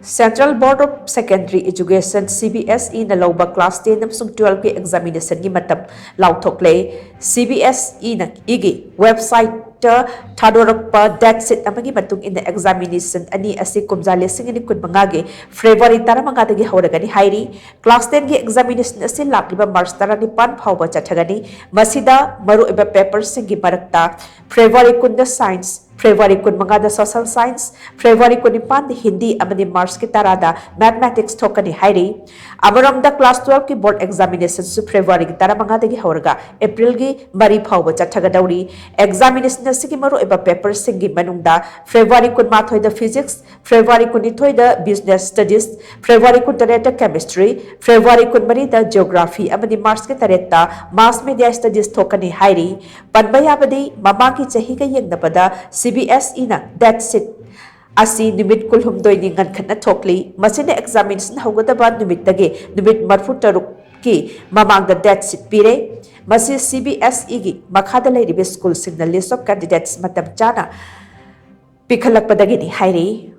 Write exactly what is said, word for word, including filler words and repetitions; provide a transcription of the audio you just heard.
Central Board of Secondary Education, C B S E ꯅ ꯂꯧꯕ class ten ꯑꯃꯁꯨꯡ twelve ꯀꯤ examination ꯒꯤ ꯃꯇꯝ ꯂꯥꯎꯊꯣꯛꯂꯦ꯫ C B S E ꯅ ꯏꯒꯤ website ꯊꯥꯗꯣꯔꯛꯄ date sheet ꯑꯃꯒꯤ ꯃꯇꯨꯡ ꯏꯟꯅ examination ꯑꯅꯤ ꯑꯁꯤ ꯀꯨꯝꯖꯥ ꯂꯤꯁꯤꯡ ꯑꯅꯤ ꯀꯨꯟꯃꯉꯥꯒꯤ February ꯇꯔꯥꯃꯉꯥꯗꯒꯤ ꯍꯧꯔꯒꯅꯤ ꯍꯥꯏꯔꯤ꯫ Class ten ꯒꯤ examination ꯑꯁꯤ ꯂꯥꯛꯂꯤꯕ March ꯇꯔꯥꯅꯤꯄꯥꯟ ꯐꯥꯎꯕ ꯆꯠꯊꯒꯅꯤ꯫ ꯃꯁꯤꯗ ꯃꯔꯨꯑꯣꯏꯕ paper ꯁꯤꯡꯒꯤ ꯃꯔꯛꯇ February ꯀꯨꯟꯗ Science, February ꯀꯨꯟꯃꯉꯥꯗ Social Science, February ꯀꯨꯟꯅꯤꯄꯥꯟꯗ Hindi ꯑꯃꯗꯤ March ꯀꯤ ꯇꯔꯥꯗ Mathematics ꯊꯣꯛꯀꯅꯤ ꯍꯥꯏꯔꯤ꯫ ꯑꯃꯔꯣꯝꯗ class twelve ꯀꯤ board examination ꯁꯨ February ꯒꯤ ꯇꯔꯥꯃꯉꯥꯗꯒꯤ ꯍꯧꯔꯒ April ꯒꯤ ꯃꯔꯤ ꯐꯥꯎꯕ ꯆꯠꯊꯒꯗꯧꯔꯤ꯫ Examination ꯑꯁꯤꯒꯤ ꯃꯔꯨꯑꯣꯏꯕ paper ꯁꯤꯡꯒꯤ ꯃꯅꯨꯡꯗ February ꯀꯨꯟꯃꯥꯊꯣꯏꯗ Physics, February ꯀꯨꯟꯅꯤꯊꯣꯏꯗ Business Studies, February ꯀꯨꯟꯇꯔꯦꯠꯇ Chemistry, February ꯀꯨꯟꯃꯔꯤꯗ Geography ꯑꯃꯗꯤ March ꯀꯤ ꯇꯔꯦꯠꯇ Mass Media Studies ꯊꯣꯛꯀꯅꯤ ꯍꯥꯏꯔꯤ꯫ ꯄꯟꯕ ꯌꯥꯕꯗꯤ, ꯃꯃꯥꯡꯒꯤ ꯆꯍꯤꯒ ꯌꯦꯡꯅꯕꯗ C B S E ꯅ date sheet ꯑꯁꯤ ꯅꯨꯃꯤꯠ ꯀꯨꯟꯍꯨꯝꯗꯣꯏꯅꯤ ꯉꯟꯈꯠꯅ ꯊꯣꯛꯂꯤ꯫ ꯃꯁꯤꯅ examination ꯍꯧꯒꯗꯕ ꯅꯨꯃꯤꯠꯇꯒꯤ ꯅꯨꯃꯤꯠ ꯃꯔꯤꯐꯨ ꯇꯔꯨꯛꯀꯤ ꯃꯃꯥꯡꯗ date sheet ꯄꯤꯔꯦ꯫ ꯃꯁꯤ C B S E ꯒꯤ ꯃꯈꯥꯗ ꯂꯩꯔꯤꯕ school ꯁꯤꯡꯅ list of candidates ꯃꯇꯝ ꯆꯥꯅ ꯄꯤꯈꯠꯂꯛꯄꯗꯒꯤꯅꯤ ꯍꯥꯏꯔꯤ꯫